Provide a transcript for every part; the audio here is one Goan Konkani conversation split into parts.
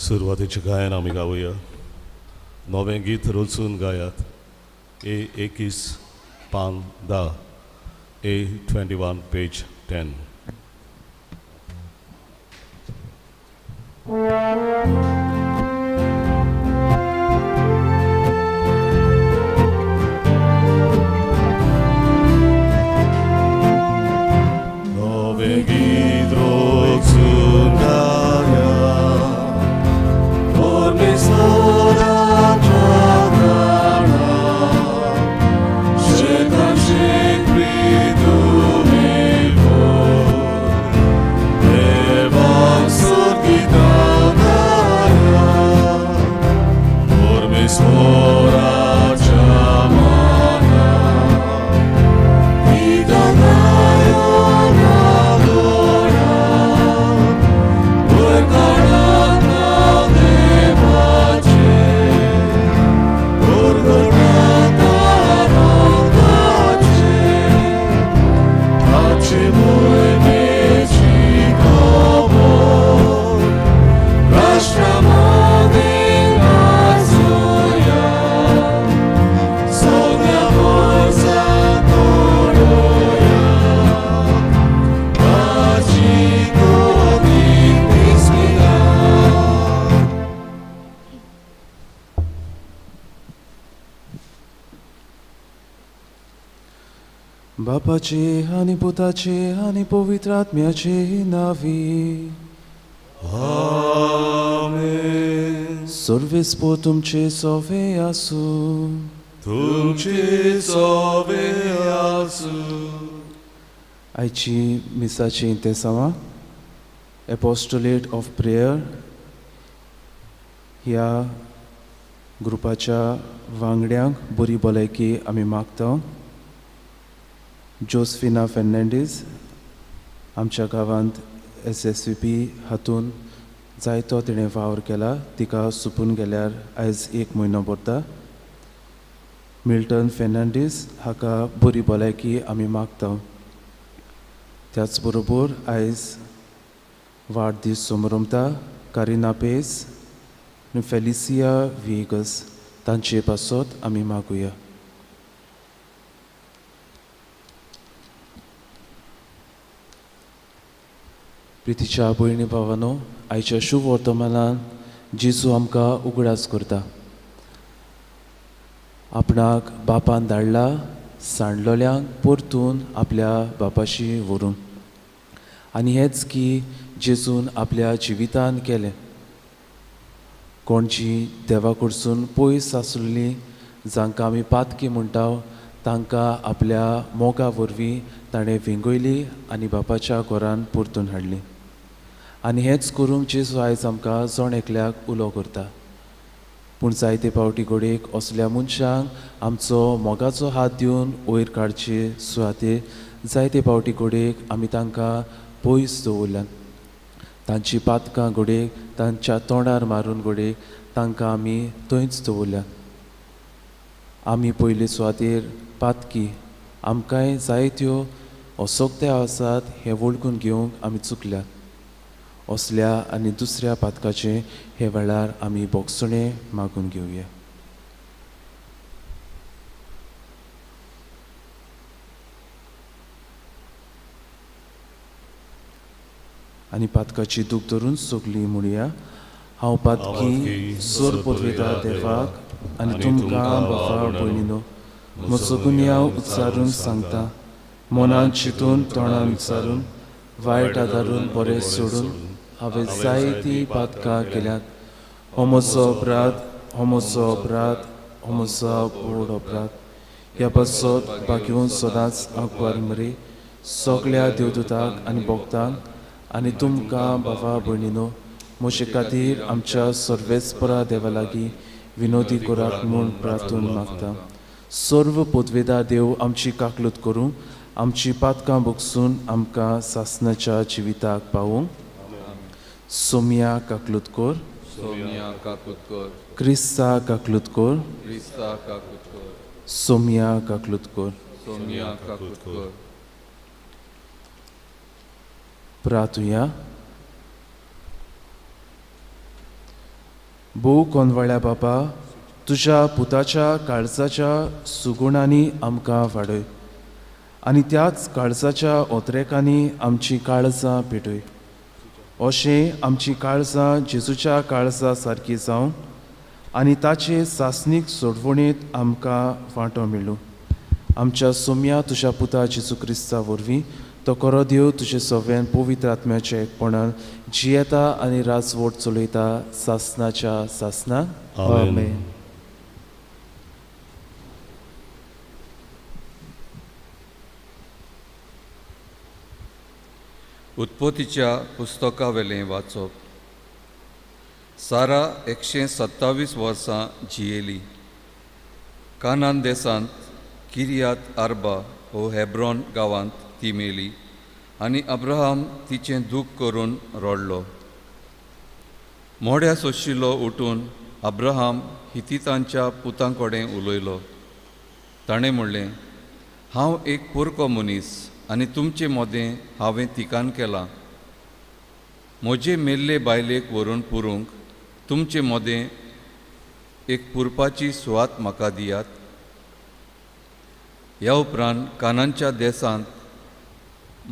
सुरवातेचें गायन आमी गावया. नवें गीत रचून गायात. ए 21 पान 10, ए 21 पेज 10. नवें गीत रचून गाया परमेश्वराच्या दारा, शेतान शेकरी तुमी देवाक सोदगितां गाया परमेश्वराच्या माना, गितां गाया नागोरा, वयर काडात नांव देवाचें, परगटात आनंदाचें, ताचे मोहिमेची खबर राष्ट्रां मदीं गाजोवया, सगळ्या वर्सां कळोवया, ताची कोंकणी विस्मिता. बापाचे आनी पुताचे आनी पवित्र आत्म्याचे नावी. आमेन. सर्वेस्पोर तुमचे सोवे आसूं. तुमचे सोवे आसूं. आयची मिसाची इंतेसांवां एपोस्टोलेट ऑफ प्रेयर ह्या ग्रुपाच्या वांगड्यांक बरी भलायकी आमी मागता. जोसफिना फेर्नांडीस आमच्या गांवांत एस एस वी पी हातून जायतो तिणें वावर केला. तिका सुपून गेल्यार आयज 1 म्हयनो भरता. मिल्टन फेर्नांडीस हाका बरी भलायकी आमी मागता. त्याच बरोबर आयज वाडदीस समरमता कारिना पेस आनी फेलिसिया व्हिएगस तांचे पासत आमी मागुया. प्रितीच्या भयणी भावानो, आयच्या शुभ वर्तमानान जेजू आमकां उगडास करता. आपणाक बापान धाडला सांडलोल्यांक परतून आपल्या बापाशी व्हरून, आनी हेंच की जेजून आपल्या जिवितान केलें. कोण जी देवा कडसून पयस आसलेलीं, जांकां आमी पातकी म्हणटा, तांकां आपल्या मोगा वरवीं ताणें विंगयली आनी बापाच्या घरान परतून हाडली. आनी हेंच करूंक जेजू आयज आमकां जण एकल्याक उलो करता. पूण जायते फावटी घडयेक असल्या मनशांक आमचो मोगाचो हात दिवन वयर काडचे सुवातेर जायते फावटी घडयेक आमी तांकां पयस दवरल्यात. तांची पातकां घडयेक तांच्या तोंडार मारून घडयेक तांकां आमी थंयच दवरल्यात. आमी पयले सुवातेर पातकी, आमकांय जायत्यो असोक्त्यो आसात हें वळखून घेवंक आमी चुकल्यात. असल्या आनी दुसऱ्या पातकाचें हे वेळार आमी बोगसणें मागून घेवया. आनी पातकाची दूख धरून सगळीं म्हणया, हांव पातकी सोर पदवेता देवाक आनी तुमकां बाबा भयणीनो म्हजो गुन्यांव उच्चारून सांगता. मनान चिंतून तोंडान उच्चारून वायट आदारून बरें सोडून हांवें जायतीं पातकां केल्यात. हो म्हजो अपराध, हो म्हजो अपराध, हो म्हजो व्हड अपराध. ह्या पासत बागेवन सदांच आंकवार मरे सगळ्या देवदूताक आनी भक्तांक आनी तुमकां बाबा भयणीनो म्हजे खातीर आमच्या सर्वेस्परा देवा लागीं विनोदी करात म्हूण प्रार्थून मागता. सर्व पदवेदा देव आमची काकलूत करूं, आमची पातकां भोगसून आमकां सासणाच्या जिविताक पावूंक. सोमिया काकलूत कर, सोमिया काकूत कर, क्रिस्ता काकलूत कर, क्रिस्ता काकूत कर, सोमिया काकलूत कर, सोमिया काकूत कर. प्रार्थुया. भोव कोनवाळ्या बापा, तुज्या पुताच्या काळजाच्या सुगुणांनी आमकां वाडय आनी त्याच काळजाच्या ओतरेकांनी आमची काळजां पेटय. अशें आमची काळजां जेजूच्या काळजा सारकी जावं आनी ताचे सासणीक सोडवणेंत आमकां वांटो मेळूं. आमच्या सोम्या तुज्या पुता जेजू क्रिस्ता वरवीं तो करो देव तुजे सव्यान पवित्र आत्म्याच्या एकपणान जियेता आनी राजवट चलयता सासनाच्या सासनाक. आमेन. उत्पत्तीच्या पुस्तकावेलें वाचप. सारा 127 वर्सां जियेली. कानान देशांत किरियात आर्बा हो हेब्रॉन गांवांत ती मेली आनी अब्राहम तिचें दूख करून रडलो. मोड्या सोशिल्लो उठून अब्राहम हितितांच्या पुतां कडेन उलयलो. ताणें म्हणलें, हांव एक पुरको मनीस आनी तुमचे मदें हांवें थिकान केलां. म्हजे मेल्ले बायलेक व्हरून पुरूंक तुमचे मदें एक पुरपाची सुवात म्हाका दियात. ह्या उपरांत कानांच्या देशांत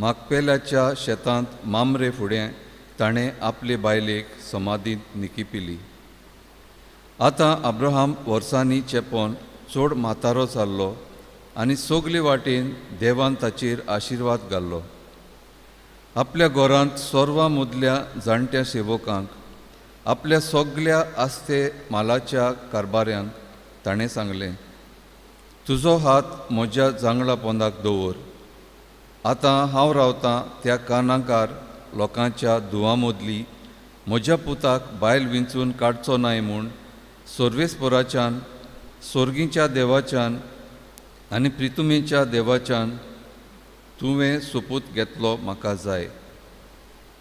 मागपेल्याच्या शेतांत मामरे फुडें ताणें आपले बायलेक समाधींत निकिपिली. आतां अब्राहम वर्सांनी चेपोन चड म्हातारो जाल्लो आनी सगले वाटेन देवान ताचेर आशिर्वाद घाल्लो. आपल्या घरांत सर्वां मदल्या जाणट्या सेवकांक आपल्या सगल्या आस्ते मालाच्या कारभाऱ्यांक ताणें सांगलें, तुजो हात म्हज्या जांगळा पोंदाक दवर. आतां हांव रावतां त्या कानाकार लोकांच्या दुवां मदली म्हज्या पुताक बायल विंचून काडचो नाय म्हूण सर्वेस्पराच्यान, सोर्गीच्या देवाच्यान आनी प्रितुमेच्या देवाच्यान तुवें सोपूत घेतलो म्हाका जाय.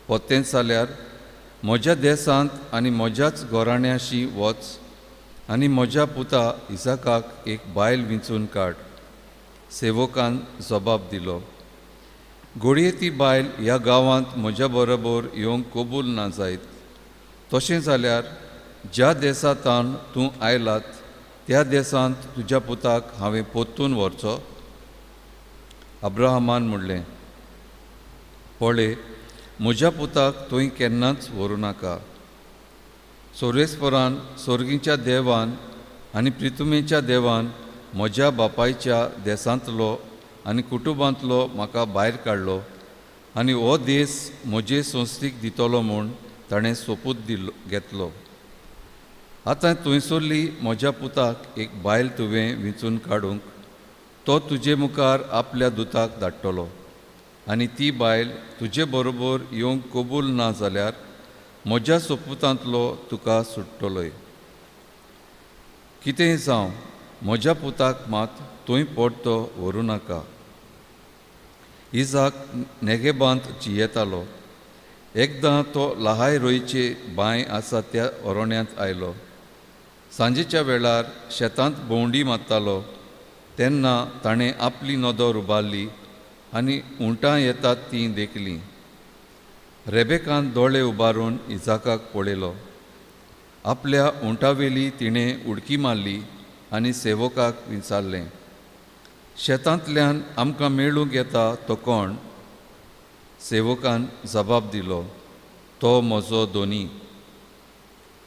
पोतेंच जाल्यार म्हज्या देशांत आनी म्हज्याच घराण्याशी वच आनी म्हज्या पुता इसाकाक एक बायल विंचून काड. सेवकान जबाब दिलो, घडये ती बायल ह्या गांवांत म्हज्या बरोबर येवंक कबूल ना जायत. तशें जाल्यार ज्या देशांत तूं आयलात त्या देशांत तुज्या पुताक हांवें पोत्तून व्हरचो. अब्राहमान म्हणलें, पळय, म्हज्या पुताक थंय केन्नाच व्हरूं नाका. सोर्वेस्परान, सोर्गीच्या देवान आनी प्रितुमेच्या देवान म्हज्या बापायच्या देशांतलो आनी कुटुंबांतलो म्हाका भायर काडलो आनी हो देश म्हजे संस्थीक दितलो म्हूण ताणें सोपूत दिलो घेतलो. आतां थंयसरली म्हज्या पुताक एक बायल तुवें विंचून काडूंक तो तुजे मुखार आपल्या दुताक धाडटलो आनी ती बायल तुजे बरोबर येवंक कबूल ना जाल्यार म्हज्या सोपुतांतलो तुका सुट्टलोय. कितेंय जावं, म्हज्या पुताक मात थंय परतो व्हरूं नाका. इजाक नेगेबांत जियेतालो. एकदां तो लहाय रोयचे बांय आसा त्या अरण्यांत आयलो. सांजेच्या वेळार शेतांत भोंवडी मारतालो तेन्ना ताणें आपली नदर उबारली आनी उंटां येतात तीं देखलीं. रेबेकान दोळे उबारून इजाकाक पळयलो. आपल्या उंटावेली तिणें उडकी मारली आनी सेवकाक विचारलें, शेतांतल्यान आमकां मेळूंक येता तो कोण? सेवकान जबाब दिलो, तो म्हजो दोनी.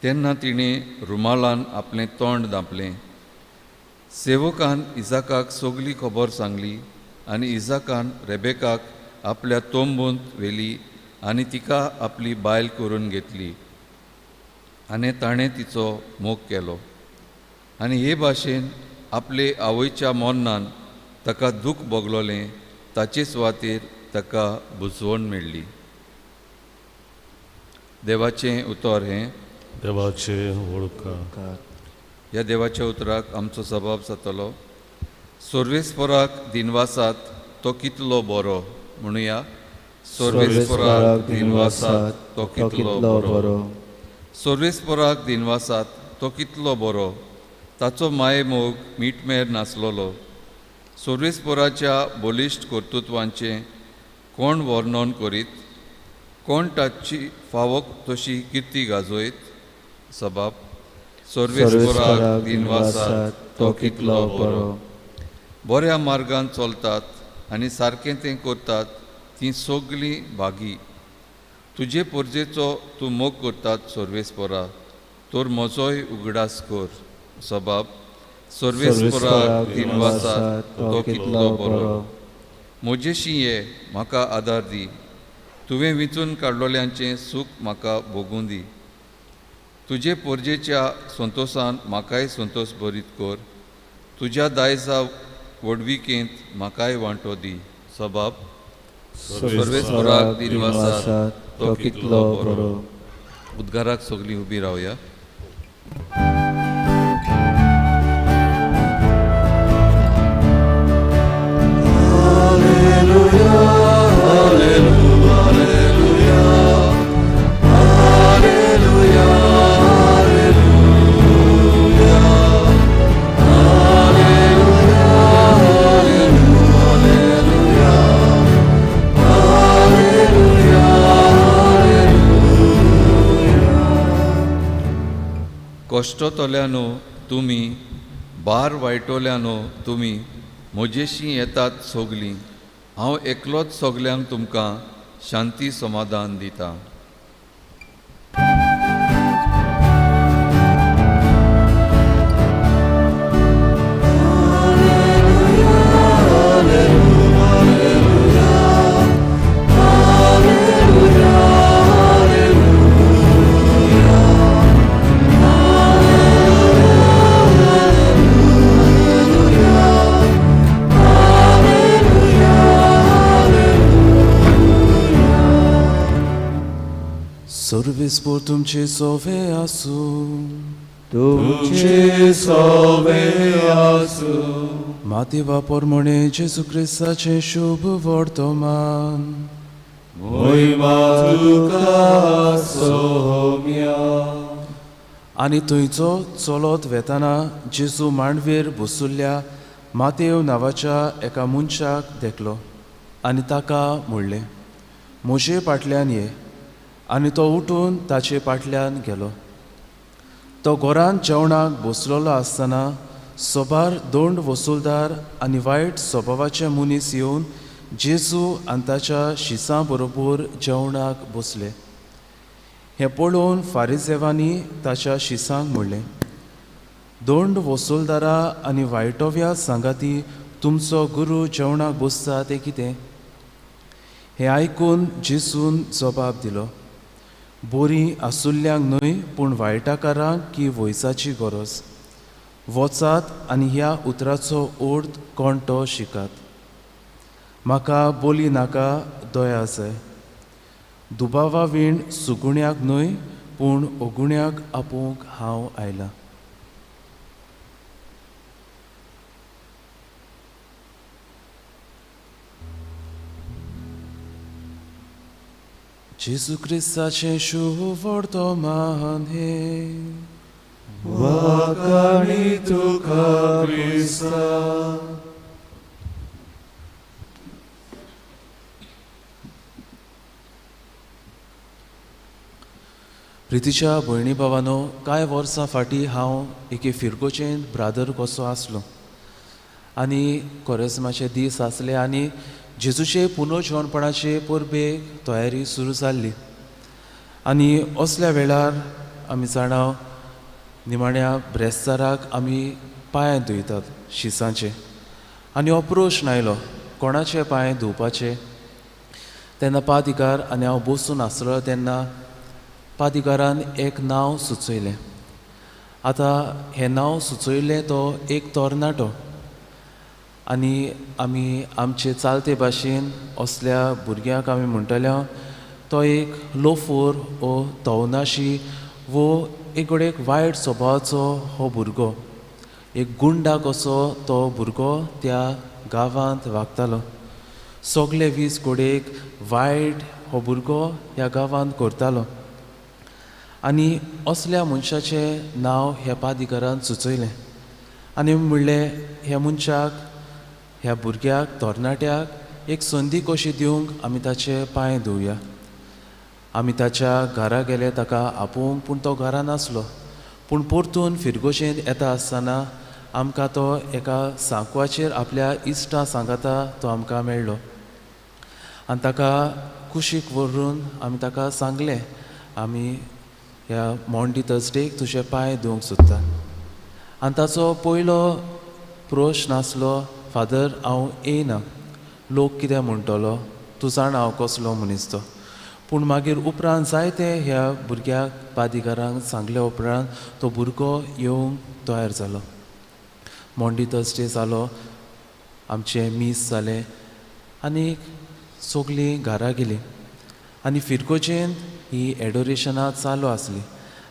तेन्ना तिणें रुमालान आपलें तोंड धांपलें. सेवकान इजाकाक सगली खबर सांगली आनी इजाकान रेबेकाक आपल्या तोंबूंत व्हेली आनी तिका आपली बायल करून घेतली आनी ताणें तिचो मोग केलो. आनी हे भाशेन आपले आवयच्या मरणान ताका दूख भोगलोलें ताचे सुवातेर ताका बुजवण मेळ्ळी. देवाचें उतर हें. देवाचें उपकार. ह्या देवाच्या उतराक आमचो सबाब जातलो. सर्वेस्पराक दिनवासात तो कितलो बरो म्हणुया. सर्वेस्पराक दिनवासात तो कितलो बरो. सर्वेस्पराक दिनवासात तो कितलो बरो. ताचो मायेमोग मीटमेर नासलोलो. सर्वेस्पराच्या बलिश्ट कर्तृत्वांचें कोण वर्णन करीत? कोण ताची फावो तशी किर्ती गाजयत? सबाब सर्वेस्पराक दिनवासात, तो कितलो बरो। बऱ्या मार्गान चलतात आनी सारकें तें करतात तीं सगळीं भागी। तुजे पोरजेचो तूं मोग करतात सर्वेस्परा, तर म्हजोय उगडास कर। सबाब सर्वेस्पराक दिनवासात, तो कितलो बरो। म्हजेशी ये, म्हाका आदार दी, तुवें विंचून काडलोल्यांचें सूख म्हाका भोगूं दी। तुजे पोरजेच्या संतोशान म्हाकाय संतोश भरीत कर, तुज्या दायजा व्हडविकेंत म्हाकाय वांटो दी। सबाब सर्वेस्पराक दिनवासात, तो कितलो बरो। उद्गाराक सगळीं उबी रावया। कश्टतल्यानो तुमी, बार वायटोल्यानो तुमी, म्हजेशी येतात सगलीं, हांव एकलोच सगल्यांक तुमकां शांती समाधान दिता। सर्वेस्पर तुमचे सोवे आसूं, तुमचे सोवे आसूं। मातेवा पोरमणे जेजू क्रिस्ताचें शुभ वर्तमान। मोहिमा तुका सोम्या। आनी थंयचो चलत वेताना जेजू मांडवेर बसुल्ल्या मातेव नांवाच्या एका मनशाक देखलो आनी ताका म्हणलें, म्हजे फाटल्यान ये। आनी तो उठून ताचे फाटल्यान गेलो। तो घरांत जेवणाक बसलेलो आसतना सोबार दोंड वसुलदार आनी वायट स्वभावाचे मनीस येवन जेजू आनी ताच्या शिसां बरोबर जेवणाक बसले। हें पळोवन फारिजेवांनी ताच्या शिसांक म्हणलें, दोंड वसुलदारा आनी वायटोव्या सांगाती तुमचो गुरू जेवणाक बसता तें कितें? हें आयकून जेजून जबाब दिलो, बोरी आसुल्ल्यांक न्हय पूण वायटाकारांक की वयसाची गरज। वचात आनी ह्या उतराचो अर्थ कोण तो शिकात। म्हाका बोली नाका, दया जाय। दुबावा वीण सुगुण्याक न्हय पूण अगुण्याक आपोवंक हांव आयलां। जेजू क्रिस्ताचें शुभ वर्तमान हें। वाखाणी तुका क्रिस्ता। प्रितीच्या भयणी भावानो, कांय वर्सां फाटीं हांव एके फिरगोचेन ब्रादर कसो आसलो आनी कोरेस्माचे दीस आसले आनी जेजूचे पुनर्जिवणपणाचे परबेक तयारी सुरू जाल्ली। आनी असल्या वेळार आमी जाणा निमाण्या ब्रेस्ताराक आमी पांय धुयतात शिसांचे आनी हो प्रश्न आयलो कोणाचे पांय धुवपाचे। तेन्ना पादिकार आनी हांव बसून आसलो तेन्ना पादिकारान एक नांव सुचयलें। आतां हें नांव सुचयलें तो एक तरणाटो आनी आमी आमचे चालते भाशेन असल्या भुरग्यांक आमी म्हणटले तो एक लोफोर वो तवनाशी वो एक कडेन एक वायट स्वभावाचो हो भुरगो, एक गुंडा कसो तो भुरगो त्या गांवांत वागतालो। सगळे वीस गोडेक वायट हो भुरगो ह्या गांवांत करतालो आनी असल्या मनशाचें नांव ह्या पादिकारान सुचयलें आनी म्हणलें ह्या मनशाक, ह्या भुरग्याक, तरणाट्याक एक संदी कशी दिवंक आमी ताचे पांय धुवया। आमी ताच्या घरा गेले ताका आपोवंक, पूण तो घरा नासलो। पूण परतून फिरगोजेंत येता आसतना आमकां तो एका सांकवाचेर आपल्या इश्टां सांगाता तो आमकां मेळ्ळो आनी ताका कुशीक व्हरून आमी ताका सांगलें, आमी ह्या मॉन्डी थर्सडेक तुजे पांय धुवंक सोदता. आनी ताचो पयलो प्रश्न आसलो, फादर हांव येयना, लोक कितें म्हणटलो, तूं जाणा हांव कसलो मनीस तो. पूण मागीर उपरांत जायते ह्या भुरग्याक पादिकारांक सांगल्या उपरांत तो भुरगो येवंक तयार जालो. मॉन्डी थर्सडे जालो, आमचें मीस जालें आनी सगलीं घरा गेलीं आनी फिरगोजेंत ही एडोरेशनां चालू आसली.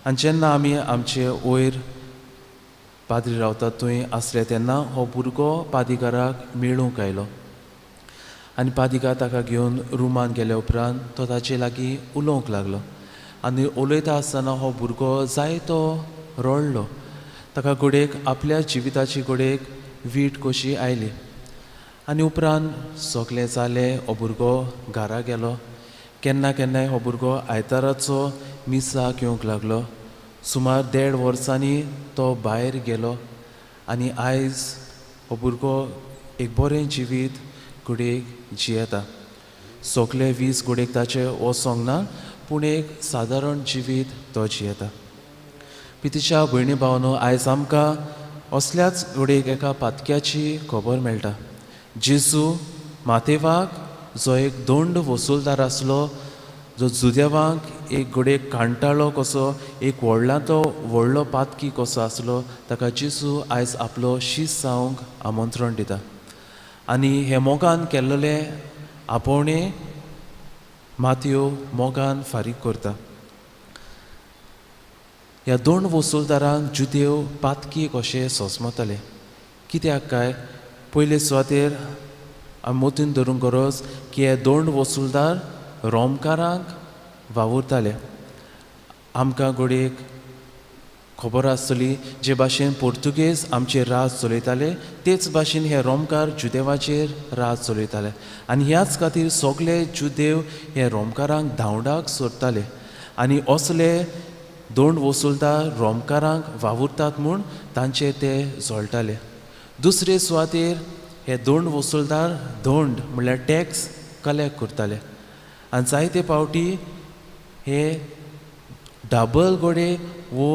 आनी जेन्ना आमी आमचे वयर पाद्री रावतात थंय आसले तेन्ना हो भुरगो पादिकाराक मेळूंक आयलो आनी पादिकार ताका घेवन रुमान गेल्या उपरांत तो ताचे लागीं उलोवंक लागलो आनी उलयता आसतना हो भुरगो जायतो रडलो. ताका घडयेक आपल्या जिविताची घडयेक वीट कशी आयली आनी उपरांत सगलें जालें. हो भुरगो घरा गेलो. केन्ना केन्नाय हो भुरगो आयताराचो मिसाक येवंक लागलो. सुमार 1.5 वर्सांनी तो भायर गेलो आनी आयज हो भुरगो एक बरें जिवीत घडयेक जियेता. सगले 20 घडयेक ताचें वचोंक ना, पूण एक सादारण जिवीत तो जियेता. पितीच्या भयणी भावनो, आयज आमकां असल्याच घडयेक एका पातक्याची खबर मेळटा. जेजू मातेवाक, जो एक दोंड वसुलदार आसलो, जो जुदेवांक एक घडयेक कांटाळो कसो, एक व्हडला तो व्हडलो पातकी कसो आसलो, ताका जेजू आयज आपलो शीस जावंक आमंत्रण दिता. आनी हे मोगान केल्लें आपोवणें मातयो मोगान फारीक करता. ह्या दोन वसुलदारांक जुदेव पातकी कशे सोंसमताले. कित्याक काय पयले सुवातेर आमी मोतीन धरूंक गरज की हे दोन वसुलदार रोमकारांक वावुरताले. आमकां घडयेक खबर आसतली जे भाशेन पोर्तुगेज आमचेर राज चलयताले तेच भाशेन हे रोमकार जुदेवाचेर राज चलयताले आनी ह्याच खातीर सगले जुदेव हे रोमकारांक धांवडाक सोदताले आनी असले दोन वसुलदार रोमकारांक वावुरतात म्हूण तांचे ते जळटाले. दुसरे सुवातेर हे दोन वसुलदार धोंड म्हणल्यार टॅक्स कलेक्ट करताले आनी जायते पावटी हे डाबल गोडे वो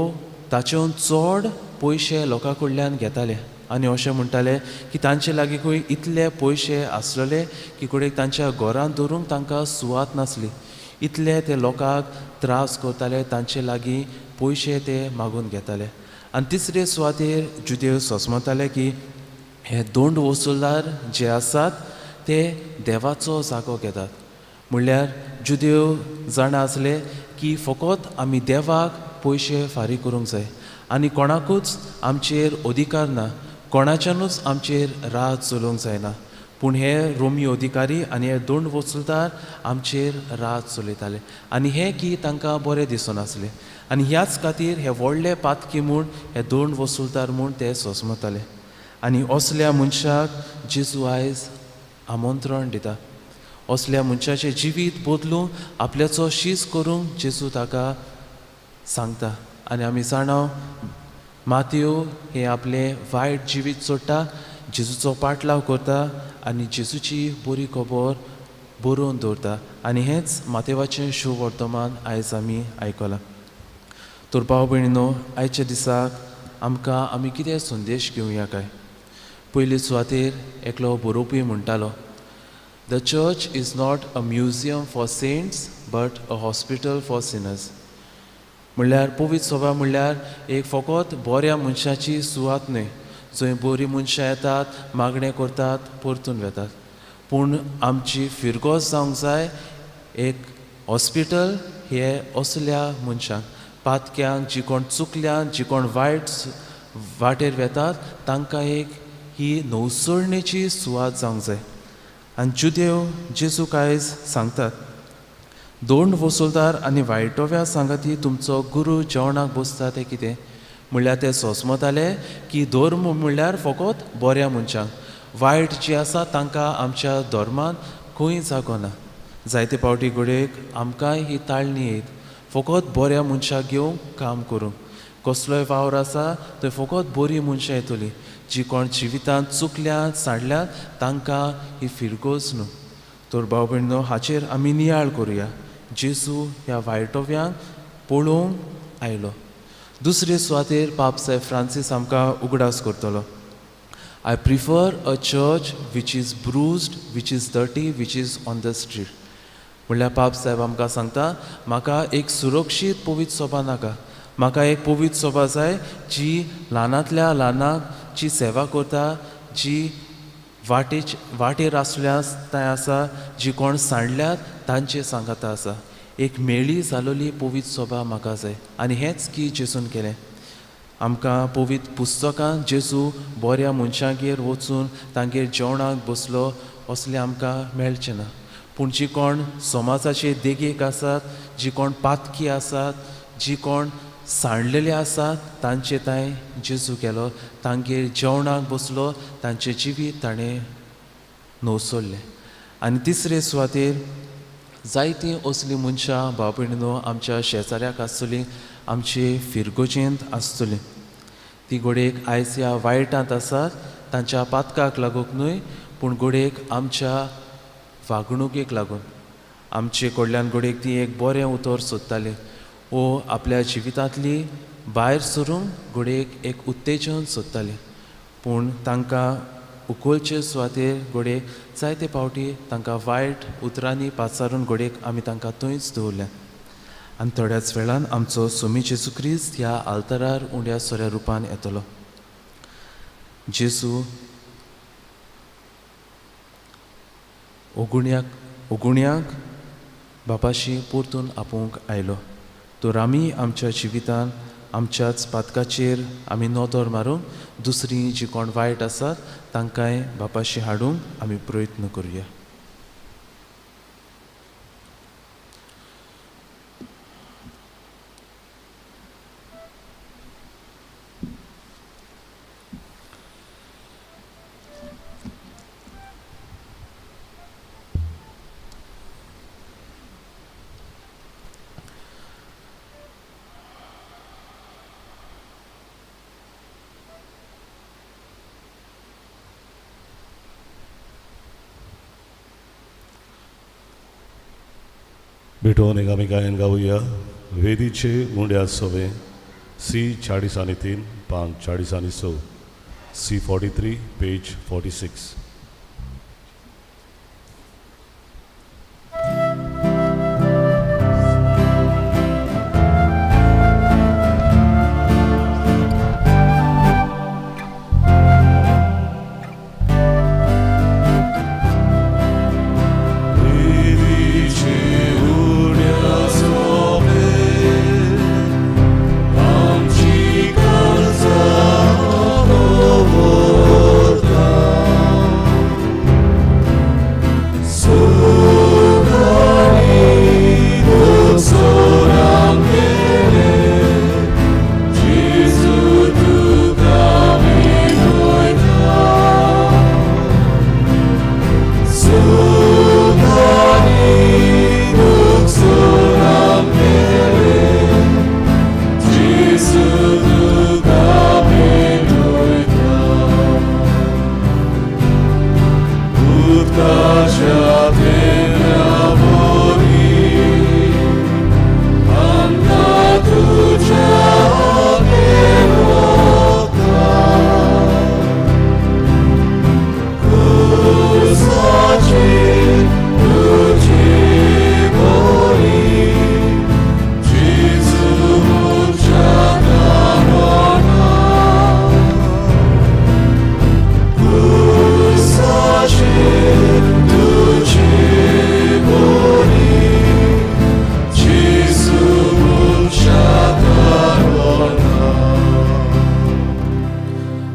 ताचेहून चड पयशे लोकां कडल्यान घेताले आनी अशें म्हणटाले की तांचे लागीं खंय इतले पयशे आसलेले की कडेक तांच्या घरांत दवरूंक तांकां सुवात नासली. इतले ते लोकांक त्रास करताले, तांचे लागीं पयशे ते मागून घेताले. आनी तिसरे सुवातेर जुदेव सोसमताले की हे दोंड वसुलदार जे आसात ते देवाचो जागो घेतात. म्हणल्यार जुदेव जाणा आसले की फकत आमी देवाक पयशे फारीक करूंक जाय आनी कोणाकूच आमचेर अधिकार ना, कोणाच्यानूच आमचेर राज चलोवंक जायना. पूण हे रोमी अधिकारी आनी हे दोन वसुलदार आमचेर राज चलयताले आनी हें की तांकां बरें दिसनासलें आनी ह्याच खातीर हे व्हडले पातकी म्हूण हे दोन वसुलदार म्हूण ते सोसमताले. आनी असल्या मनशाक जेजू आयज आमंत्रण दिता. असल्या मनशाचें जिवीत बदलूंक आपल्याचो शीस करूंक जेजू ताका सांगता. आनी आमी जाणा मातयो हे आपलें वायट जिवीत सोडटा, जेजूचो पाटलाव करता आनी जेजूची बरी खबर बरोवन दवरता. आनी हेंच मातेवाचें शुभवर्तमान आयज आमी आयकलां. तर भाव भयणीनो, आयच्या दिसाक आमकां आमी कितें संदेश घेवया काय? पयले सुवातेर एकलो बरोवपी म्हणटालो, The church is not a museum for saints but a hospital for sinners. म्हणल्यार पवित्र सभा म्हणल्यार एक फकत बऱ्या मनशाची सुवात न्हय, जंय बरीं मनशां येतात, मागणें करतात, परतून वेतात. पूण आमची फिरगोज जावंक जाय एक हॉस्पिटल हे असल्या मनशांक, पातक्यांक, जी कोण चुकल्यान, जी कोण वायट वाटेर वेतात तांकां एक ही नवसरणेची सुवात जावंक जाय. आनी जुदेव जेजूक आयज सांगतात, दोन वसुलदार आनी वायटोव्या सांगाती तुमचो गुरू जेवणाक बसता तें कितें? म्हणल्यार ते सोसमताले की धर्म म्हणल्यार फकत बऱ्या मनशांक, वायट जी आसा तांकां आमच्या धर्मान खंय जागो ना. जायते पावटी घडयेक आमकांय ही ताळणी येत फकत बऱ्या मनशाक घेवंक काम करूंक. कसलोय वावर आसा थंय फकत बरीं मनशां येतलीं, जी कोण जिवितांत चुकल्यांत सांडल्यात तांकां ही फिरगोज न्हू. तर भाव भयणीनो, हाचेर आमी नियाळ करुया. जेजू ह्या वायटोव्यांक पळोवंक आयलो. दुसरे सुवातेर पाप साहेब फ्रांसीस आमकां उगडास करतलो. I prefer a church which is bruised, which is dirty, which is on the street. म्हणल्यार पाप साहेब आमकां सांगता, म्हाका एक सुरक्षीत पवित्र सभा नाका, म्हाका एक पवित्र सभा जाय जी ल्हानांतल्या ल्हानाची सेवा करता, जी वाटेर आसल्या थंय आसा, जी कोण सांडल्यात तांचे सांगाता आसा. एक मेळी जालोली पवित्र सभा म्हाका जाय. आनी हेंच की जेजून केलें. आमकां पवित्र पुस्तकां जेजू बऱ्या मनशांगेर वचून तांगेर जेवणाक बसलो असलें आमकां मेळचें ना. पूण जी कोण समाजाचे देगेक आसात, जी कोण पातकी आसात, जी कोण सांडलेले आसात तांचे तांय जेजू गेलो, तांगेर जेवणाक बसलो, तांचें जिवीत ताणें नवसरलें. आनी तिसरे सुवातेर जायतीं असलीं मनशां भाव भयणीनो आमच्या शेजाऱ्याक आसतलीं, आमचे फिरगोजेंत आसतलीं. ती घडयेक आयज ह्या वायटांत आसात, तांच्या पातकाक लागूंक न्हय, पूण घडयेक आमच्या वागणुकेक लागून. आमचे कडल्यान घडयेक ती एक बरें उतर सोदताली वो आपल्या जिवितांतली भायर सरूंक घडयेक एक उत्तेजन सोदताली, पूण तांकां उखलचे सुवातेर घडयेक जायते फावटी तांकां वायट उतरांनी पाचारून घडयेक आमी तांकां थंयच दवरल्या. आनी थोड्याच वेळान आमचो सोमी जेजू क्रिस्त ह्या आल्तरार उंड्या सोऱ्या रुपान येतलो. जेजू ओगुण्याक बापाशी परतून आपोवंक आयलो. तर आमी आमच्या जिवितान आमच्याच पातकाचेर आमी नदर मारूंक दुसरी जी कोण वायट आसात तांकांय बापाशी हाडूंक आमी प्रयत्न करुया. भेटोवन एक आमी गायन गावया. वेदीचे उंड्या सवे सी 43 5 46, सी 43 पेज 46.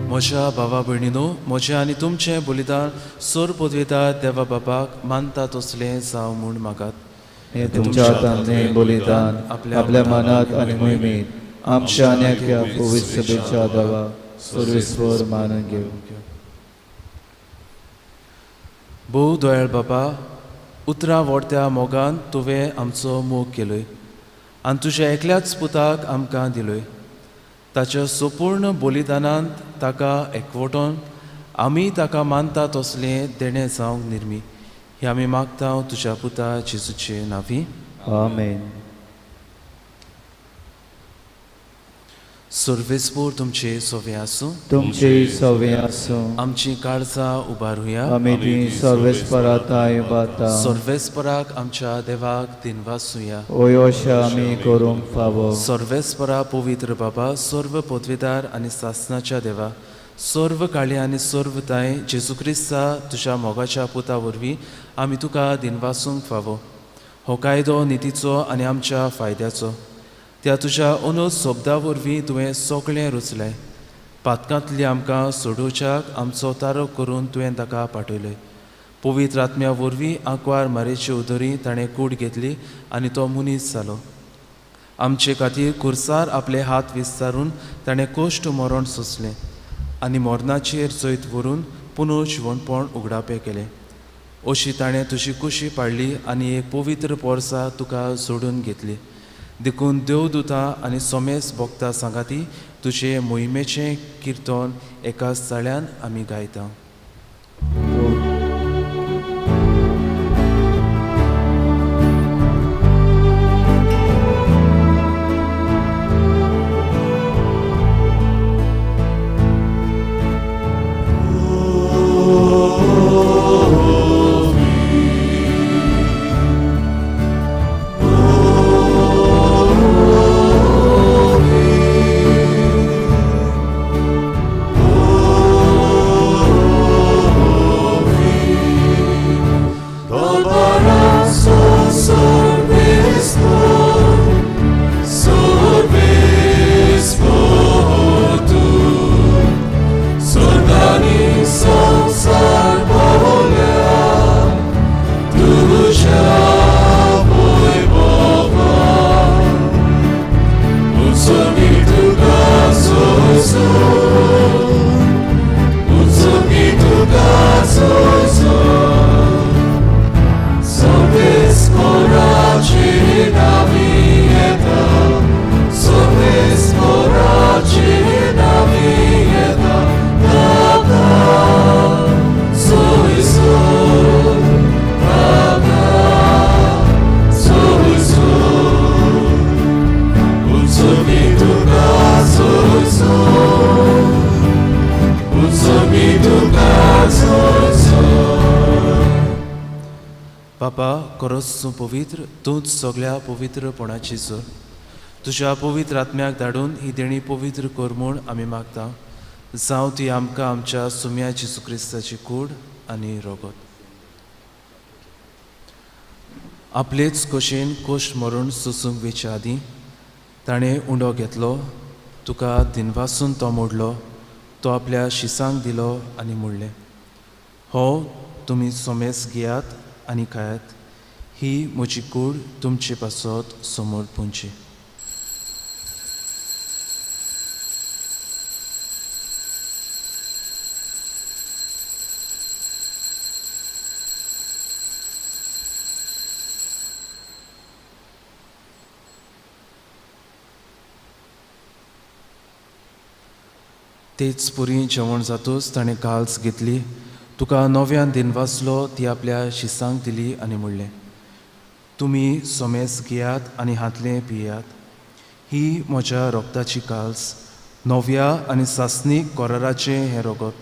म्हज्या भावा भयणीनो, म्हजें आनी तुमचें बलिदान सोर पदवेदार देवा बाबाक मानता तसलें जावं म्हूण मागात. हें तुमच्या हातांतलें बलिदान आपल्या मनांत आनी मोहिमेंत आमच्या आनी ह्या पवित्र सभेच्या देवा सर्वेस्वर मानून घेवं. भोव दयाळ बाबा, उतरां व्हडत्या मोगान तुवें आमचो मोग केलोय आनी तुज्या एकल्याच पुताक आमकां दिलोय. ताच्या संपूर्ण बलिदानांत ताका एकवटोन आमी ताका मानता तसलें देणें जावंक निर्मी हें आमी मागता तुज्या पुता जेजूचे नांवी. आमेन. सर्वेस्पोर तुमचे सोवे आसूं. तुमचे सोवे आसूं. आमची काळजां उबारुया. आमी ती सर्वेस्परा ताय उबारता. सर्वेस्पराक आमच्या देवाक दिनवासुया. ओय अशें आमी करूंक फावो. सर्वेस्परा पवित्र बाबा, सर्व पदवेदार आनी सासनाच्या देवा, सर्व काळी आनी सर्व ताय जेजू क्रिस्ता तुज्या मोगाच्या पुता वरवीं आमी तुका दिनवासूंक फावो. हो कायदो नितीचो आनी आमच्या फायद्याचो. त्या तुज्या अनुज शब्दा वरवीं तुवें सगळें रचलें. पातकांतली आमकां सोडोवच्याक आमचो तारक करून तुवें ताका पाठयलें. पवित्र आत्म्या वरवीं आंकवार मारेचे उदरी ताणें कूड घेतली आनी तो मनीस जालो. आमचे खातीर कुर्सार आपले हात विस्तारून ताणें कश्ट मरण सोंसलें आनी मरणाचेर जैत व्हरून पुनः जिवनपण उगडापें केलें. अशी ताणें तुजी कुशी पाडली आनी एक पवित्र पोरसा तुका जोडून घेतली. देखून देवदूतां आनी सोमेस भोगता सांगाती तुजे मोहिमेचें किर्तन एका जाळ्यान आमी गायता. बापा, खरोच तूं पवित्र, तूंच सगळ्या पवित्रपणाची जोर. तुज्या पवित्र आत्म्याक धाडून ही देणी पवित्र कर म्हूण आमी मागता. जावं ती आमकां आमच्या सुम्या जेजू क्रिस्ताची कूड आनी रोगत. आपलेच कशेन कोश्ट मरून सोसूंक वेच्या आदीं ताणें उंडो घेतलो, तुका दिनवासून तो मोडलो, तो आपल्या शिसांक दिलो आनी म्हणलें, हो तुमी सोमेस घेयात आनी खायात, ही म्हजी कूड तुमचे पासत समोर पुंची. तेच पुरी जेवण जातूच ताणें काल्स घेतली, तुका नव्यान दिनवासलो, ती आपल्या शिसांक दिली आनी म्हणलें, तुमी सोमेस घेयात आनी हातलें पियात, ही म्हज्या रोगताची काल्स, नव्या आनी सासणीक कराराचें हें रोगत.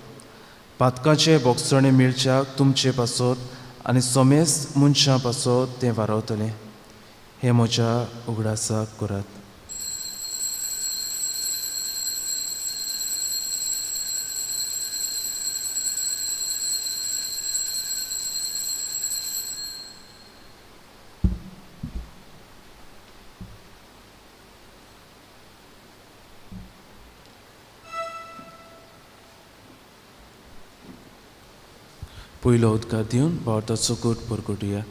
पातकाचें बोगसणें मेळच्याक तुमचे पासत आनी सोमेस मनशां पासत तें वारवतलें. हें म्हज्या उगडासाक करात. पयलो उदकार दिवन भारताचो कूट परगटुया.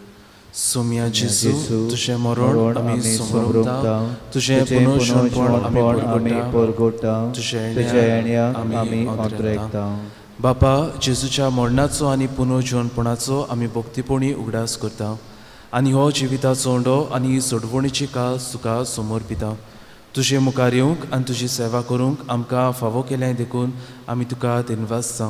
सोम्या जेजू, तुजें मरण आमी समरता, तुजें पुनर्जन्मपण आमी परगटता, तुजें येण्याक आमी अंतरेकता. बापा, जेजूच्या मरणाचो आनी पुनर्जन्मपणाचो आमी भक्तीपणी उगडास करता आनी हो जिविताचो उंडो आनी सोडवणीची काळ तुका समर्पिता. तुजे मुखार येवंक आनी तुजी सेवा करूंक आमकां फावो केलें देखून आमी तुका दिनवासता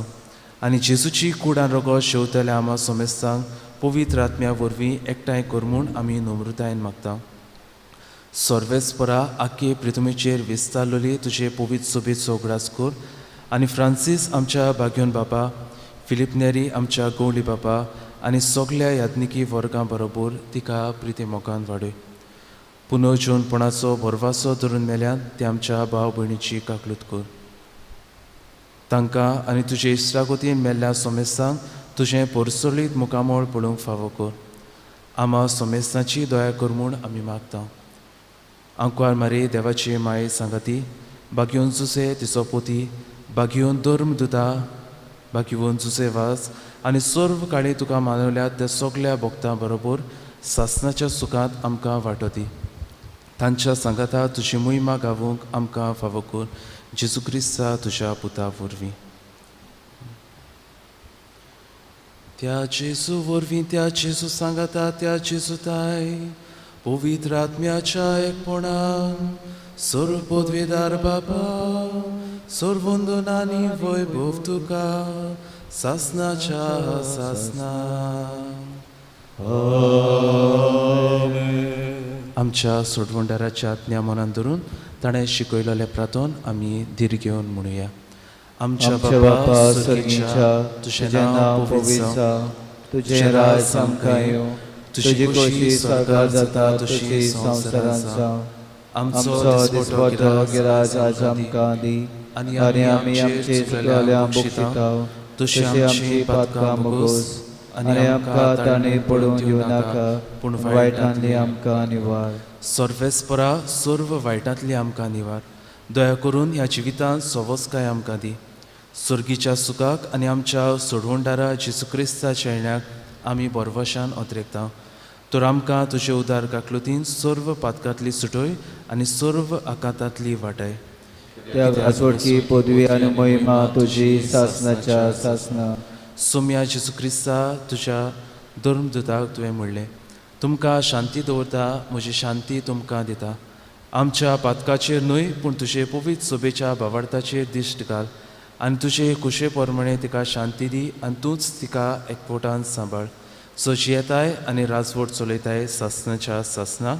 आनी जेजूची कूड आनी रगत शेवतल्या आमा सोमेस्तांक पवित्र आत्म्या वरवीं एकठांय कर म्हूण आमी नम्रतायेन मागता. सर्वेस्परा आख्खे पृथ्वीचेर विस्तारलेली तुजे पवित्र सोबेचो उगडास कर आनी फ्रांसीस आमच्या बाग्योन बापा, फिलीप नेरी आमच्या गवळी बापा आनी सगल्या याज्ञिकी वर्गां बरोबर तिका प्रिती मोगान वाडय. पुनर्जीवनपणाचो भरवासो धरून मेल्यान ते आमच्या भाव भयणीची काकलूत कर. तांकां आनी तुजे इश्टागतीन मेल्ल्या सोमेस्तांक तुजें परसोळीत मुखामळ पळोवंक फावो कर. आमा सोमेस्तांची दया कर म्हूण आमी मागता. आंकवार मारी देवाची माये सांगाती, बागयोन जुसे तिचो पोती, बागयोन धर्म दुता, बागयोन जुसे वास आनी सर्व काळी तुका मानवल्यात त्या सगल्या भक्तां बरोबर सासनाच्या सुखांत आमकां वांटो दी. तांच्या सांगाता तुजी मोहिमा गावूंक आमकां फावो कर. जेजू क्रिस्ता तुज्या पुता वरवीं. त्या जेजू वरवीं, त्या जेजू सांगाता, त्या जेजू ताय पवित्र आत्म्याच्या एकपणान सर्व पदवीदार बापा, सर्वंदनानी वैभव तुका सासनाच्या सासना. आमच्या सोडवणदाराच्या आज्ञा मनान धरून ताणें शिकयलेलें प्रार्थन आमी धीर घेवन म्हणुया. आमच्या बापा स्वर्गीच्या, तुजें नांव पवित्र जावं, तुजें राज आमकां येवं, तुजी खोशी स्वर्गार जाता तशी संवसारांत जावं. आमचो दिसपट्टो गिराज आज आमकां दी आनी आमी आमचे चुकलेल्यांक बक्षिता तशी आमची पातकां मुगोस आनी आमकां ताणें पडून दिवं नाका, पूण वायटांतली आमकां निवार. सर्वेस्परा सर्व वायटांतली आमकां निवार. दया करून ह्या जिवितांत सवस्काय आमकां दी. सर्गीच्या सुखाक आनी आमच्या सोडवणदारा जेजू क्रिस्ताच्या येण्याक आमी बरवशान अद्रेकता. तर आमकां तुजे उदार काकलुतीन सर्व पातकांतली सुटय आनी सर्व आकांतांतली वाटाय. त्या राजवटकी पदवी आनी महिमा तुजी सासनाच्या सासना. सोम्या जेजू क्रिस्ता, तुज्या धर्मदूताक तुवें म्हणलें, तुमकां शांती दवरता, म्हजी शांती तुमकां दिता. आमच्या पातकाचेर न्हय पूण तुजे पवित्र सभेच्या भावार्थाचेर दिश्ट घाल आनी तुजे कुशे प्रमाणे तिका शांती दी आनी तूंच तिका एकवटान सांबाळ. सो जियेताय आनी राजवट चलयताय सासनाच्या सासना.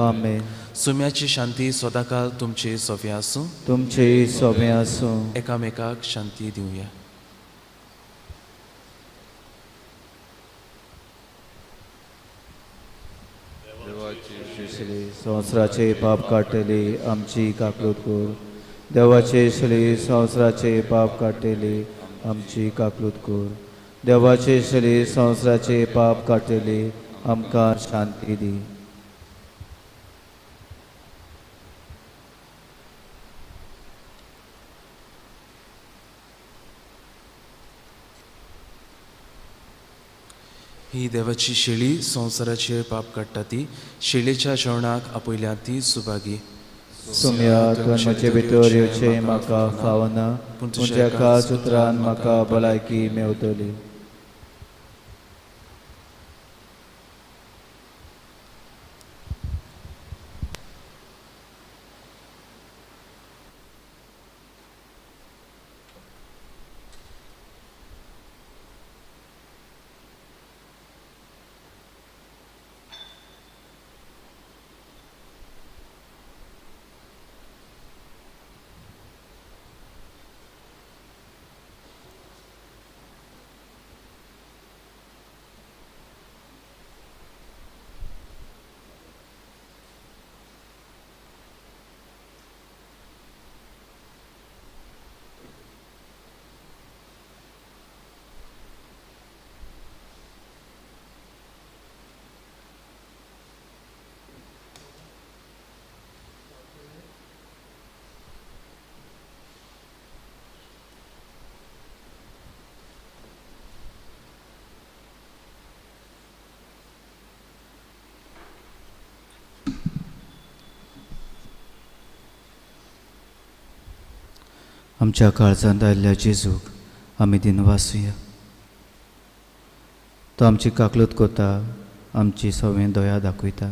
आमेन. सुम्याची शांती सदांकाल तुमचे सोबे आसूं. तुमचे सोबे आसूं. एकामेकाक शांती दिवया. संवसाराचे पाप काडटली आमची काकलूत कर. देवाचे शली संवसाराचे पाप काडटली आमची काकलूत कर. देवाचे शली संवसाराचे पाप काडटली आमकां शांती दी. ही देवाची शेळी संवसाराचेर पाप काडटा ती शेळीच्या जेवणाक आपयल्या ती सुभागी. सुम्या तुवें म्हजे भितर येवचें म्हाका फावना, पूण तुज्या एकाच उतरान म्हाका भलायकी मेवतली. आमच्या काळजांत आयिल्ल्या जेजूक आमी दिनवासुया. तो आमची काकलूत करता, आमची सवें दया दाखयता,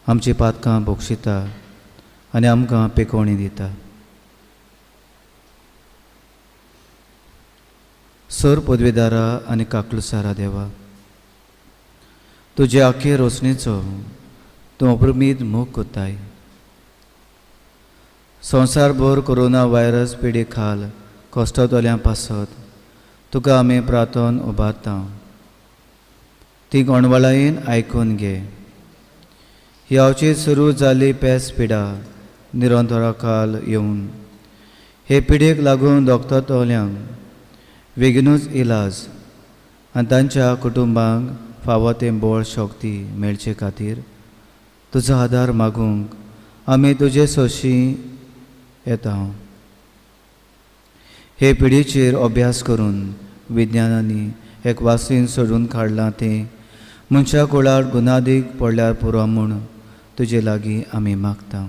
आमची पातकां बक्षिता आनी आमकां पेकोवणी दिता. सर पदवेदारा आनी काकलुसारा देवा, तुजे आखे रोसणेचो तूं अप्रमीत मोग कोत्ताय. संवसारभर कोरोना व्हायरस पिडे खाल कश्टतल्या पासत तुका आमी प्रार्थन उबारता. ती गोंडवाळायेन आयकून घे. ही अवचीत सुरू जाल्ली पेस पिडा निरंतरा खाल येवन हे पिडेक लागून दोगतल्यांक बेगीनूच इलाज आनी तांच्या कुटुंबांक फावो तें बळ शक्ती मेळचे खातीर तुजो आदार मागूंक आमी तुजे सोशी येता. हे पिढीचेर अभ्यास करून विज्ञानांनी एक वासीन सोडून काडलां तें मनशा कुळार गुनादीक पडल्यार पुरो म्हूण तुजे लागीं आमी मागता.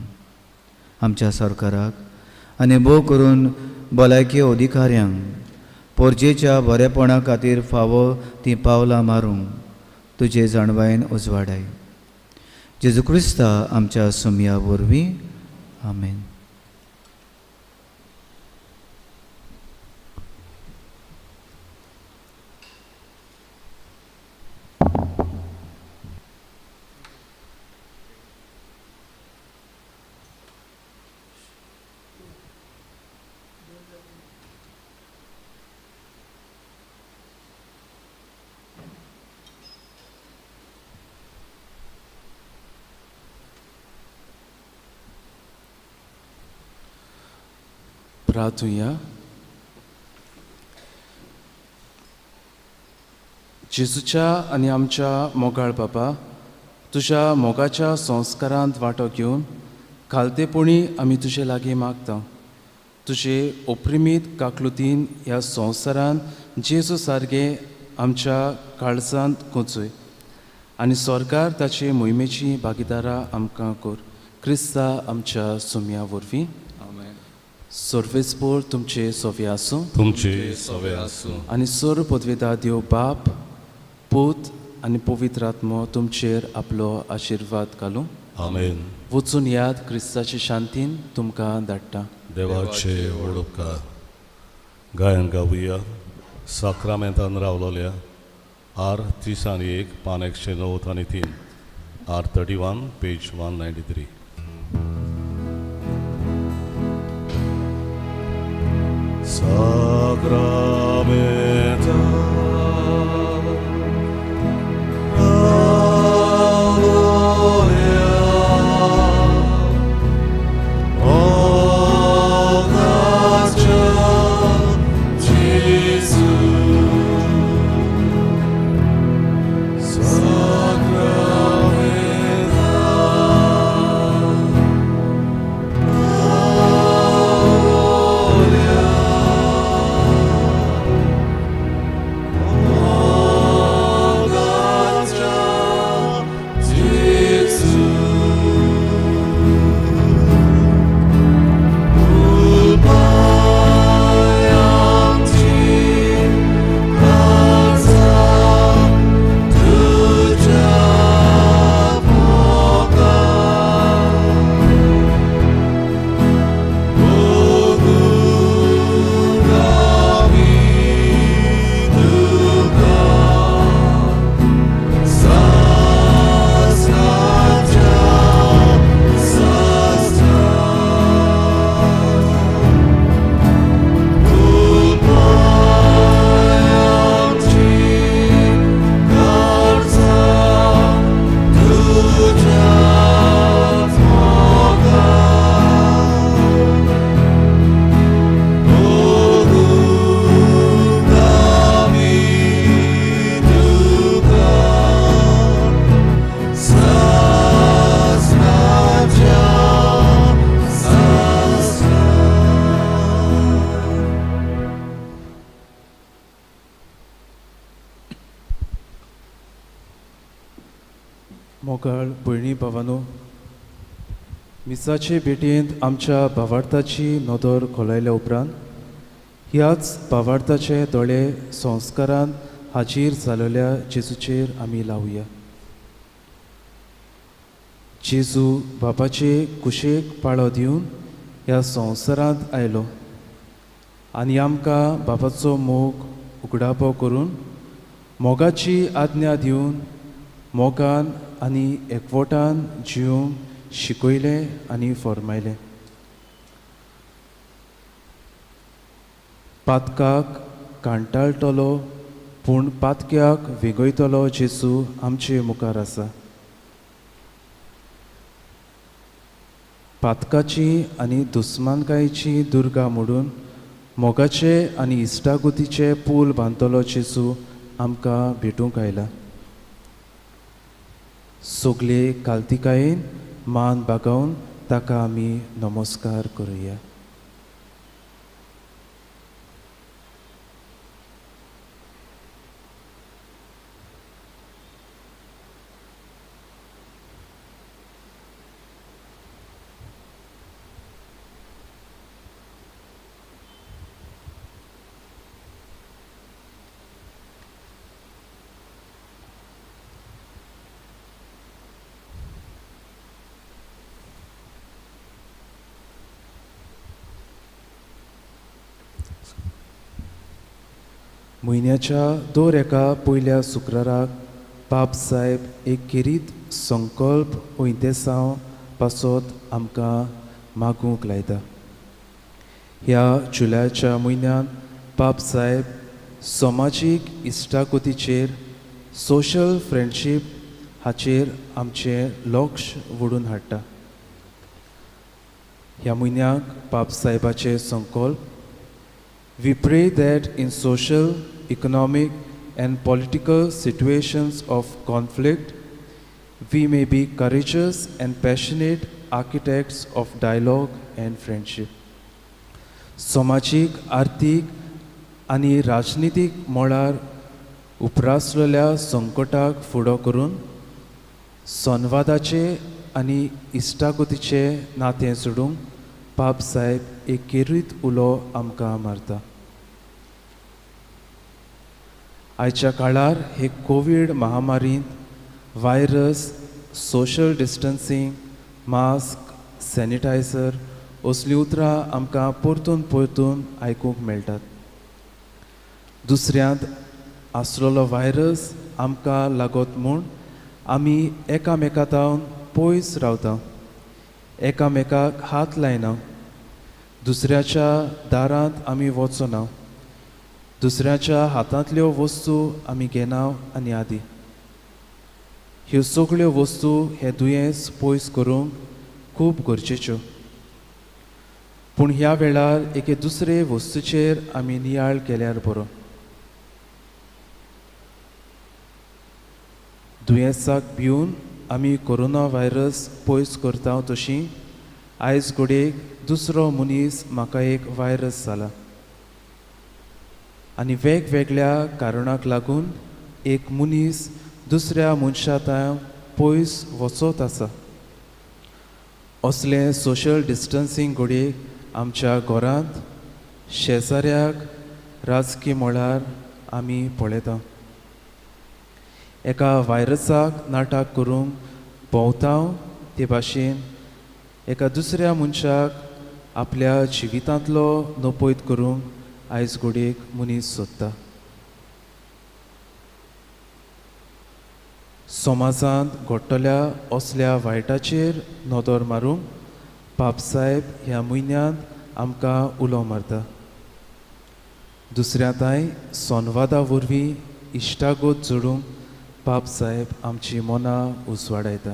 आमच्या सरकाराक आनी भोव करून भलायकी अधिकाऱ्यांक पोरजेच्या बरेपणा खातीर फावो तीं पावलां मारूंक तुजे जाणवायेन उजवाडाय. जेजू क्रिस्ता आमच्या सुमया वरवीं, आमेन. प्रार्थुया. जेजूच्या आनी आमच्या मोगाळ बाबा, तुज्या मोगाच्या संस्कारांत वांटो घेवन खालतेपणी आमी तुजे लागीं मागता. तुजे ओप्रिमीत काकलुतीन ह्या संवसारान जेजू सारकें आमच्या काळजांत कोचय आनी सरकार ताचे मोहिमेची भागीदारां आमकां कर. क्रिस्ता आमच्या सुमया वरवीं. सर्वेस्पोर तुमचे सोवे आसूं, तुमचे सोवे आसूं. आनी सर पदवेदा देव बाप, पूत आनी पवित्र आत्मो तुमचेर आपलो आशिर्वाद घालूं. आमेन. वचून याद क्रिस्ताचे शांतीन तुमकां धाडटा. देवाचे व्हड उपकार. गायन गावया साक्रामेंतान रावलोल्या आर 31 पान 193, आर 31 पेज 193. Sacramenta Alleluia, O Gracia Gesù, Sacramenta मोगाळ भयणी भावानो, मिसाचे भेटेंत आमच्या भावार्थाची नदर खोलायल्या उपरांत ह्याच भावार्थाचे दोळे संस्कारान हाजीर जालेल्या जेजूचेर आमी लावया. जेजू बापाचे कुशेक पाळो दिवन ह्या संवसारांत आयलो आनी आमकां बापाचो मोग उगडापो करून मोगाची आज्ञा दिवन मोगान आनी एकवटान जिवंक शिकयलें आनी फॉर्मायलें. पातकाक कांटाळटलो पूण पातक्याक वेगयतलो जेजू आमचे मुखार आसा. पातकाची आनी दुस्मानकायेची दुर्गा मोडून मोगाचे आनी इश्टागतीचे पूल बांदतलो जेजू आमकां भेटूंक आयला. सगळे कालतिकायेन मान बागोवन ताका आमी नमस्कार करुया. म्हयन्याच्या दर एका पयल्या शुक्राराक पाप साहेब एक खेरीत संकल्प वयतेसांव पासत आमकां मागूंक लायता. ह्या जुलयाच्या म्हयन्यांत पाप साहेब समाजीक इश्टागतीचेर, सोशल फ्रेंडशीप हाचेर आमचें लक्ष ओडून हाडटा. ह्या म्हयन्याक पाप साहेबाचे संकल्प: We pray that in social, economic, and political situations of conflict, we may be courageous and passionate architects of dialogue and friendship. समाजीक, आर्थीक आनी राजनितीक मळार उप्रासलेल्या संकटाक फुडो करून संवादाचे आनी इश्टागतीचे नातें जोडूंक पाप साहेब एक खेरीत उलो आमकां मारता. आयच्या काळार हे Covid महामारींत virus, social distancing, mask, sanitizer असलीं उतरां आमकां परतून परतून आयकूंक मेळटात. दुसऱ्यांत आसलेलो व्हायरस आमकां लागत म्हूण आमी एकामेका तावन पयस रावता, एकामेकाक हात लायना, दुसऱ्याच्या दारांत आमी वचना, दुसऱ्याच्या हातांतल्यो वस्तू आमी घेना आनी आदी. ह्यो सगळ्यो वस्तू हे दुयेंस पयस करूंक खूब गरजेच्यो, पूण ह्या वेळार एके दुसरे वस्तूचेर आमी नियाळ केल्यार बरो. दुयेंसाक भिवन आमी कोरोना व्हायरस पयस करता तशी आयज घडयेक दुसरो मनीस म्हाका एक व्हायरस जाला आनी वेगवेगळ्या कारणाक लागून एक मनीस दुसऱ्या मनशा तांय पयस वचत आसा. असलें सोशल डिस्टन्सींग घडयेक आमच्या घरांत, शेजाऱ्याक, राजकी मळार आमी पळयता. एका व्हायरसाक नाटक करूंक भोंवता ते भाशेन एका दुसऱ्या मनशाक आपल्या जिवितांतलो नपयत करूंक आयज घडयेक मनीस सोदता. समाजांत घडटल्या असल्या वायटाचेर नदर मारूंक पाप साहेब ह्या म्हयन्यांत आमकां उलो मारता. दुसऱ्या तांय संवादा वरवीं इश्टागत जोडूंक पाप साहेब आमची मनां उजवाडायता.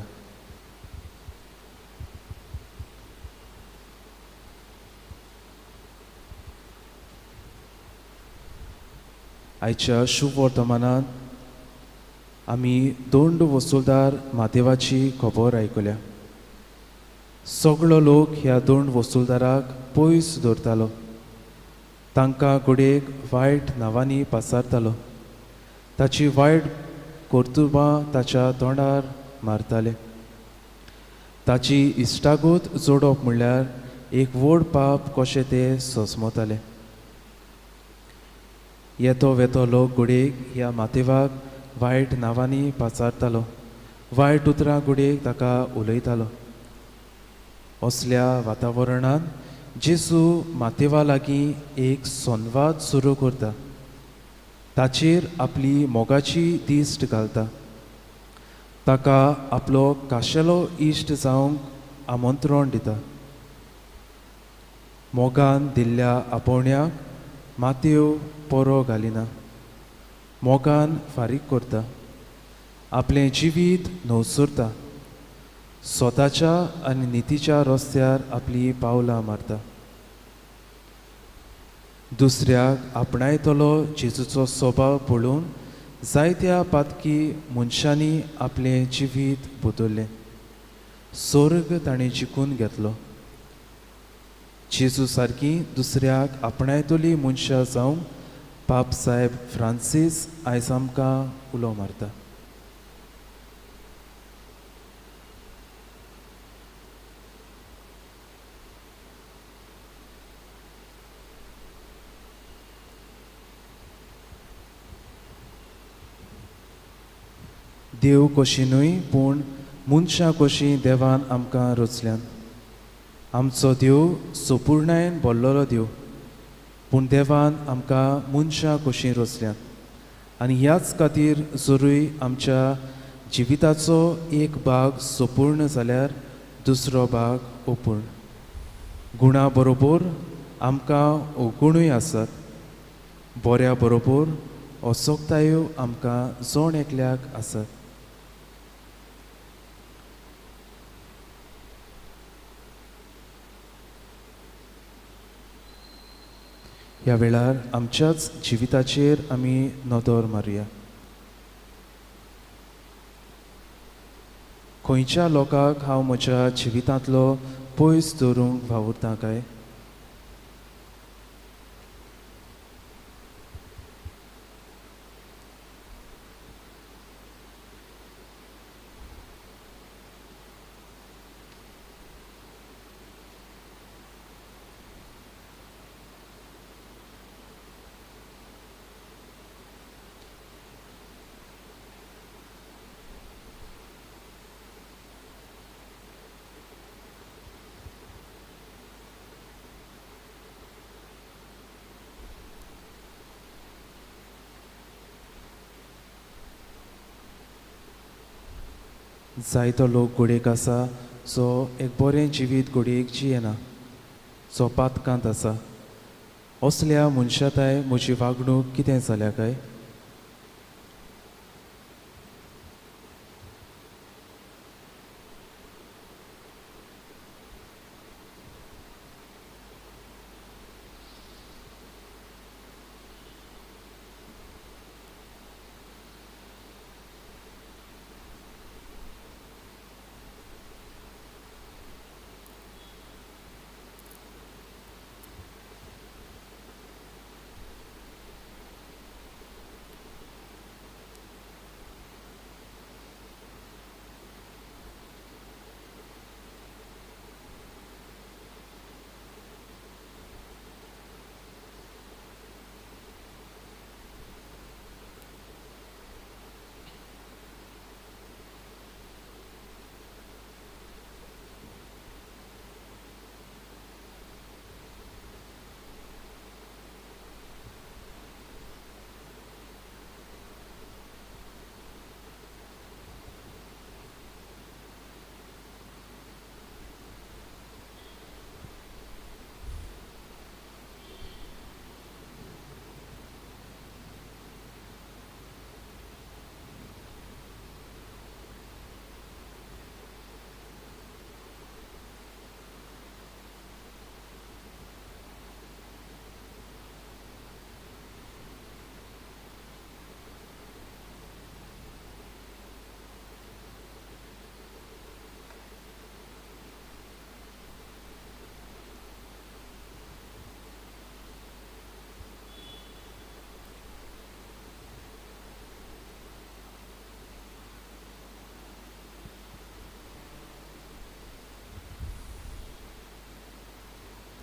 आयच्या शुभ वर्तमानांत आमी दोंड वसुलदार म्हादेवाची खबर आयकल्या. सगळो लोक ह्या दोंड वसुलदाराक पयस दवरतालो, तांकां घडयेक वायट नांवांनी पासारतालो, ताची वायट कर्तुबां ताच्या तोंडार मारताले. ताची इश्टागत जोडप म्हणल्यार एक व्हड पाप कशें ते सोसमताले. येतो वेतो लोक घडयेक ह्या मातेवाक वायट नांवांनी पाचारतालो वायट उतरां घडयेक ताका उलयतालो. असल्या वातावरणांत जेजू मातेवा लागीं एक संवाद सुरू करता, ताचेर आपली मोगाची दिश्ट घालता, ताका आपलो काशेलो इश्ट जावंक आमंत्रण दिता. मोगान दिल्ल्या आपोवण्याक मातेव परो घालिना, मोगान फारीक करता, आपलें जिवीत नवसरता, स्वताच्या आनी नितीच्या रस्त्यार आपली पावलां मारता. दुसऱ्याक आपणायतलो जेजूचो स्वभाव पळोवन जायत्या पातकी मनशांनी आपलें जिवीत बदल्लें, स्वर्ग ताणें जिखून घेतलो. जेजू सारकी दुसऱ्याक आपणायतली मनशां जावंक पाप साहेब फ्रांसीस आयज आमकां उलो मारता. देव कशी न्हय पूण मनशां कशी देवान आमकां रचल्यान. आमचो देव सोपूर्णायेन भरलेलो देव, पूण देवान आमकां मनशां कशी रचल्यान आनी ह्याच खातीर जरूय आमच्या जिविताचो एक भाग सोपूर्ण जाल्यार दुसरो भाग अपूर्ण. गुणा बरोबर आमकां अवगुणूय आसात, बऱ्या बरोबर असक्तायो आमकां जण एकल्याक आसात. ह्या वेळार आमच्याच जिविताचेर आमी नदर मारुया. खंयच्या लोकांक हांव म्हज्या जिवितांतलो पयस दवरूंक वावुरता काय? जायतो लोक घडयेक आसा जो एक बरें जिवीत घडयेक जियेना, जो पातकांत आसा. असल्या मनशाताय म्हजी वागणूक कितें जाल्या काय?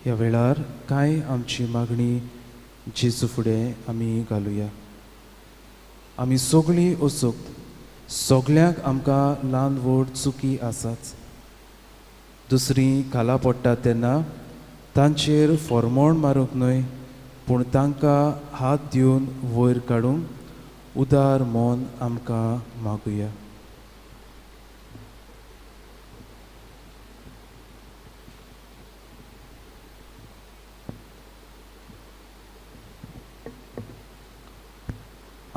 ह्या वेळार कांय आमची मागणी जेजू फुडें आमी घालुया. आमी सगळीं असक्त सगल्यांक आमकां ल्हान व्हड चुकी आसाच. दुसरी खाला पडटा तेन्ना तांचेर फॉर्मोण मारूंक न्हय, पूण तांकां हात दिवन वयर काडूंक उदार मन आमकां मागुया.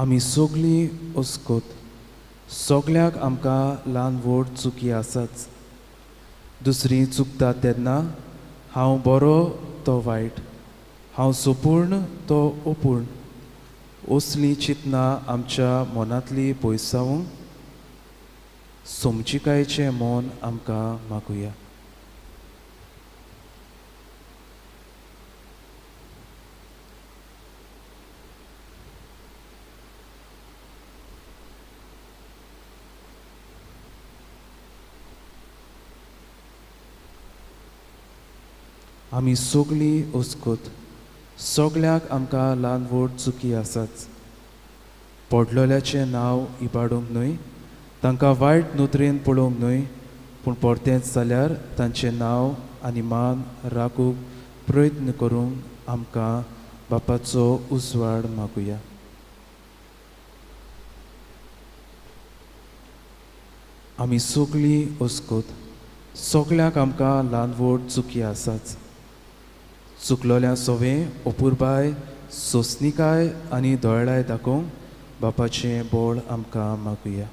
आमी सगळीं अस्कोत, सगल्यांक आमकां ल्हान व्हड चुकी आसाच. दुसरी चुकता तेन्ना हांव बरो तो वायट, हांव सुपूर्ण तो अपूर्ण, असलीं चिंतनां आमच्या मनांतली पयसावंक समजिकायेचें मन आमकां मागुया. आमी सगळीं अस्कोत, सगल्यांक आमकां ल्हान व्हड चुकी आसाच. पडलेल्याचें नांव इबाडूंक न्हय, तांकां वायट नदरेन पळोवंक न्हय, पूण परतेंच जाल्यार तांचें नांव आनी मान राखूंक प्रयत्न करूंक आमकां बापाचो उजवाड मागुया. आमी सगळीं अस्कोत, सगल्यांक आमकां ल्हान व्हड चुकी आसाच. चुकलोल्या सोवें अपुरबाय, सोंसणीकाय आनी दोळाय दाखोवंक बापाचें बळ आमकां मागुया.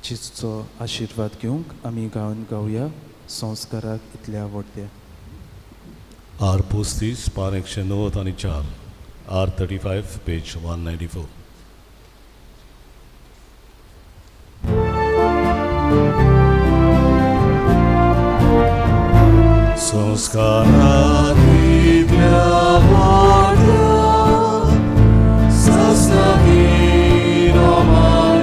जेजूचो आशिर्वाद घेवंक आमी गावन गावया संस्काराक इतल्या व्हडत्या. आर 35 पान 194, आर 35 पेज 194. संस्काराक इतल्या व्हडत्या सासणाची रोमान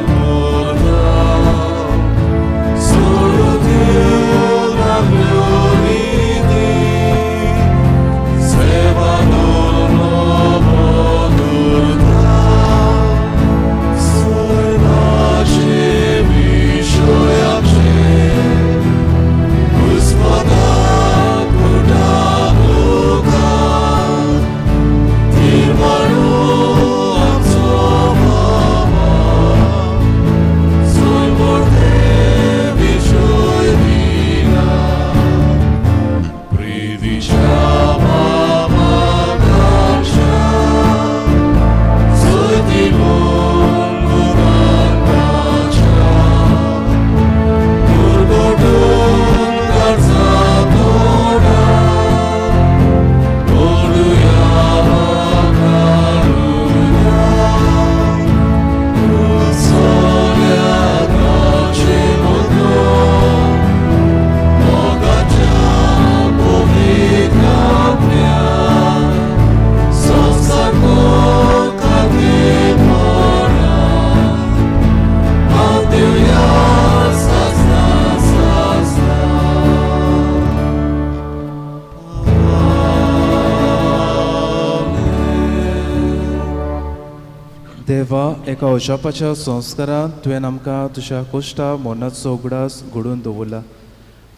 देवा, एका अजापाच्या संस्कारान तुवें आमकां तुज्या कोश्टा मरणाचो उगडास घडोवन दवरला,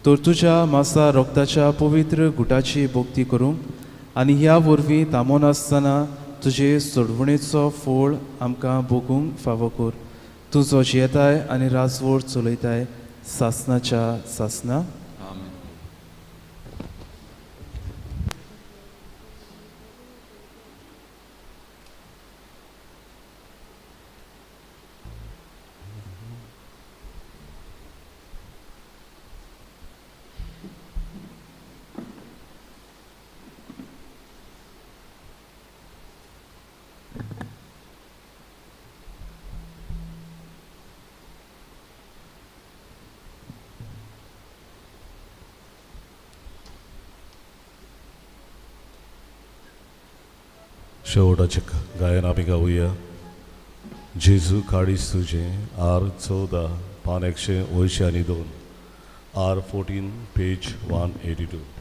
तर तुज्या मासा रोगताच्या पवित्र गुटाची भक्ती करूंक आनी ह्या वरवीं थांबोन आसतना तुजे सोडवणेचो फोळ आमकां भोगूंक फावो कर. तूं जो जियेताय आनी राजवट चलयताय सासनाच्या सासना. शेवटाचें गायन आमी गावया. जेजू काळीज तुजें, आर 14 पान 182, आर 14 पेज 182.